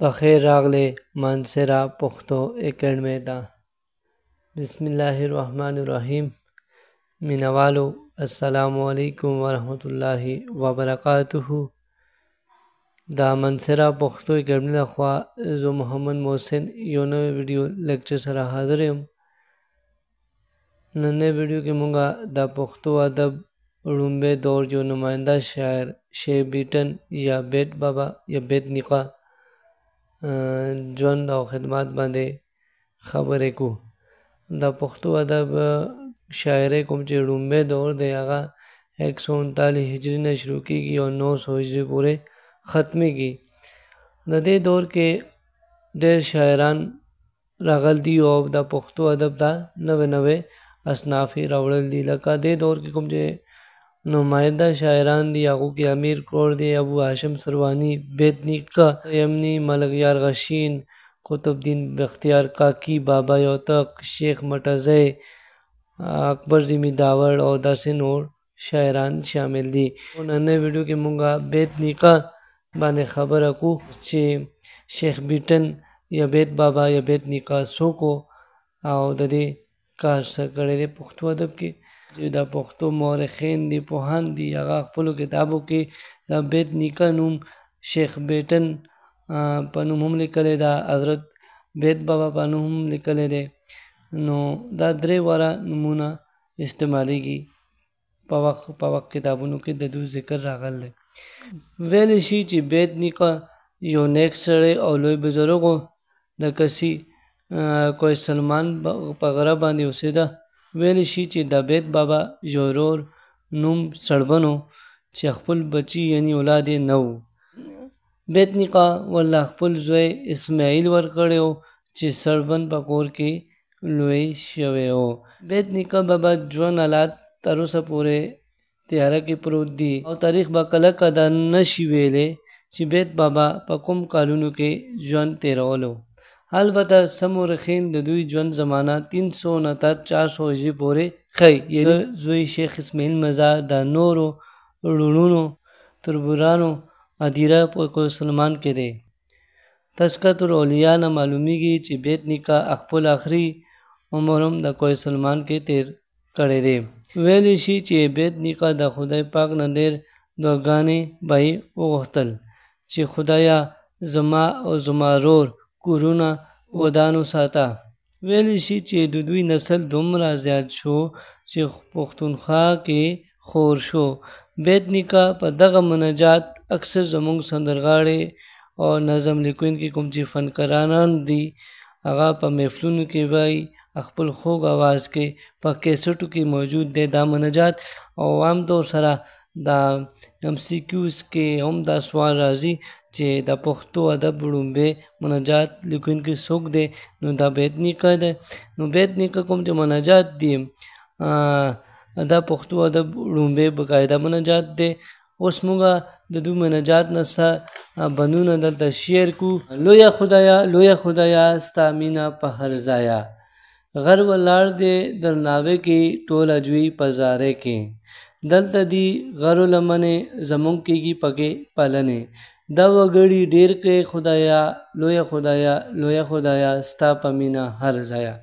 پخیر راغلې مانسهره پښتو اکیډمۍ ته. بسم الله الرحمن الرحیم. مینوالو السلام علیکم ورحمت الله وبرکاته. د مانسهره پښتو اکیډمي لخوا زه محمد محسن یو نوی ویډیو لیکچر سره حاضر یم. نننۍ ویډیو کې مونږه د پښتو ادب ړومبی دور یو نماینده شاعر شیخ بیټن یا بیت بابا یا بیت نیکه ژوند او خدمات باندې خبرې کوو. د پښتو ادب شاعرۍ کوم چې ړومبی دور دی هغه 139 هجري نه شروع کیږي او 900 هجري پورې ختمیږي. د دې دور کې ډېر شاعران راغل دي او د پښتو ادب ته نوې نوې اصناف یې راوړل دي. لکه دې دور کې کوم چې نماینده شاعران دي هغو کې امیر کروړ دی، ابو هاشم سروانی، بیت نیکه یمني، ملک یار غشین، قطب الدین بختیار کاکی، بابا یوتک، شیخ مټزی، اکبر زمی داوړ او داسې نور شاعران شامل دي. نننۍ ویډیو کې مونږه بیت نیکه باندې خبره کوو چې شیخ بیټن یا بیت بابا یا بیت نیکه څوک او د دې کار څه کړی دی پښتو ادب کې. چې د پښتو مورخین دي، پوهان دي، هغه خپلو کتابو کې د بیت نیکه نوم شیخ بیټن په نوم هم لیکلی ده، حضرت بیت بابا په نوم هم لیکلی دی. نو دا درې واړه نومونه استعمالیږي په وخت په وخت کتابونو کې د دوی ذکر راغلی. ویلی شي چې بیت نیکه یو نیک سړی او لوی بزرګ و، د کسي کوه سلمان په غره باندې اوسېده. ویلی شي چې د بیت بابا یو ورور نوم سړبن و چې خپل بچي یعنی اولاد یې نه و. بیت نیکه ورله خپل زوی اسماعیل ورکړی و چې سړبن په کور کې لوی شوی و. بیت نیکه بابا ژوند حالات تر اوسه پورې تیاره کې پروت دي او تاریخ به کله دا نه شي ویلی چې بیت بابا په کوم کالونو کې ژوند تېرولو. البته څه مورخین د دوی ژوند زمانه 300 نه تر 400 هجري پورې ښيي. یعنی زوی شیخ اسماعیل مزار د نورو وروڼو تربورانو هدیره په کوه سلمان کې دی. تذکرة الاولیا نه معلومیږي چې بیت نیکه خپل اخري عمر هم د کوه سلمان کې تیر کړی دی. ویلی شي چې بیت نیکه د خدای پاک نه ډېر دعاګانې به یې وغوښتل چې خدایه زما او زما ورور کورونه ودان وساته. ویلی شي چې د دوی نسل دومره زیات شو چې پښتونخوا کې خور شو. بیت نیکه په دغه مناجات اکثر زموږ سندرغاړي او نظم لیکونکي کوم چې فنکاران دي هغه په محفلونو کې وایي، خپل خوږ اواز کې په کیسټو کې موجود دی دا مناجات. او عام طور سره د ام سي کیوز کې هم دا سوال راځي چې د پښتو ادب ړومبی مناجات لیکونکی څوک دی، نو دا بیت نیکه دی. نو بیت نیکه کوم چې مناجات دی دا پښتو ادب ړومبی باقاعده مناجات دی. اوس موږ د دوی مناجات نه څه بندونه دلته شیر کو. لویه خدایه لویه خدایه ستا مینه په هر ځایه، غر ولاړ دی درناوی کې ټوله جوی په زارۍ کې، دلته دي غرو لمنې زموږ کېږي پکې پالنې، دا وګړي ډېر کړې خدایه لویه خدایه لویه خدایه ستا په مینه هر ځایه.